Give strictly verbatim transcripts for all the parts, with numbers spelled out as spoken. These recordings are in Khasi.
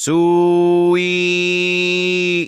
Sui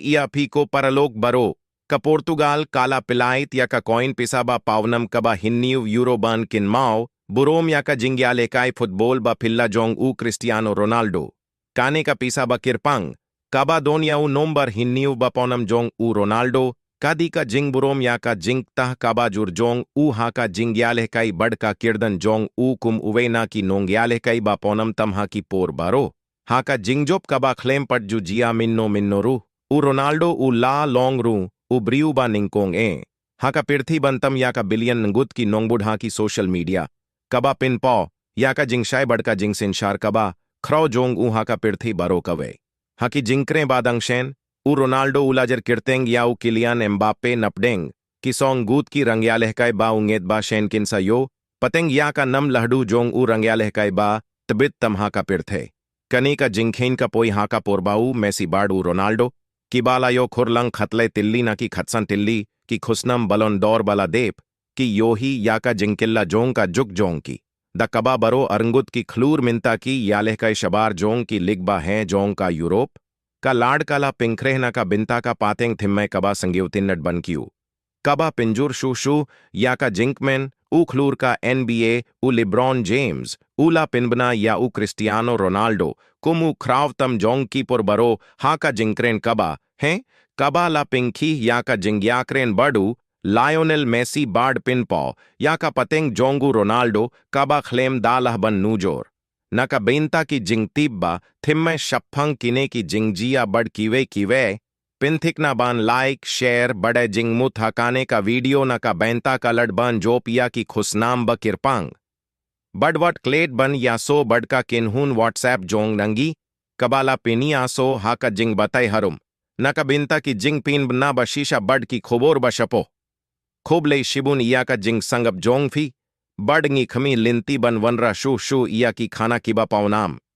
ia phi ko paralok baro, ka Portugal kala pilait ia ka coin pisa ba pawnam kaba hynñiew euro ban kynmaw burom ia ka jingïalehkai football ba phylla jong u Cristiano Ronaldo. Kane ka pisa ba kyrpang, kaba don ia u nombar hynñiew ba pawnam jong u Ronaldo, ka dei ka jingburom ia ka jingktah kaba jur jong u ha ka jingïalehkai bad ka kyrdan jong u kum uwei na ki nongïalehkai ba pawnam tam ha ki por baro. Ha ka jingjop kaba khlem pat ju jia mynno mynno ruh, u Ronaldo u la long ruh u briew ba nyngkong eh ha ka pyrthei ban tam ia ka billion ngut ki nongbud ha ki social media, kaba pynpaw ia ka jingshai bad ka jingsynshar kaba khraw jong u ha ka pyrthei baro kawei. Ha ki jingkren ba dang shen, u Ronaldo u la jer kyrteng ia u Kylian Mbappe napdeng ki song ngut ki rangïalehkai ba u nget ba shen kin sa ïoh pateng ia ka nam lahdu jong u rangïalehkai ba tbit tam ha ka pyrthei. Kane ka jingkheiñ ka poi ha ka por ba u Messi bad u Ronaldo, kiba la ïoh khurlang khatlai tylli na ki khatsan tylli ki khusnam Ballon d'Or ba la dep, ki ïohi ia ka jingkylla jong ka juk jong ki da kaba baro arngut ki khlur mynta ki ïalehkai shabar jong ki lig ba heh jong ka Europe. Ka lad ka la pynkhreh na ka bynta ka pateng thymmai kaba sngewtynnad ban kiew, kaba pynjur shuh shuh ia ka jingkmen. U khlur ka N B A u LeBron James u la pynbna ia u Cristiano Ronaldo kum u khraw tam jong ki por baro ha ka jingkren kaba heh, kaba la pynkhih ia ka jingïakren bad u Lionel Messi bad pynpaw ia ka pateng jong u Ronaldo kaba khlem da lah ban nujor. Na ka bynta ki jingtip ba thymmai shaphang kine ki jingjia bad kiwei kiwei, pynthikna ban like, share bad ai jingmut ha kane ka video na ka bynta ka lad ban jop ia ki khusnam ba kyrpang. Bad wat klet ban ïasoh bad ka kynhun WhatsApp jong ngi, kaba la pynïasoh ha ka jingbatai harum na ka bynta ki jingpynbna ba shisha bad ki khubor ba shapoh. Khublei shibun ia ka jingsangap jong phi bad ngi khmih lynti ban wanrah shuh shuh ia ki khana kiba pawnam.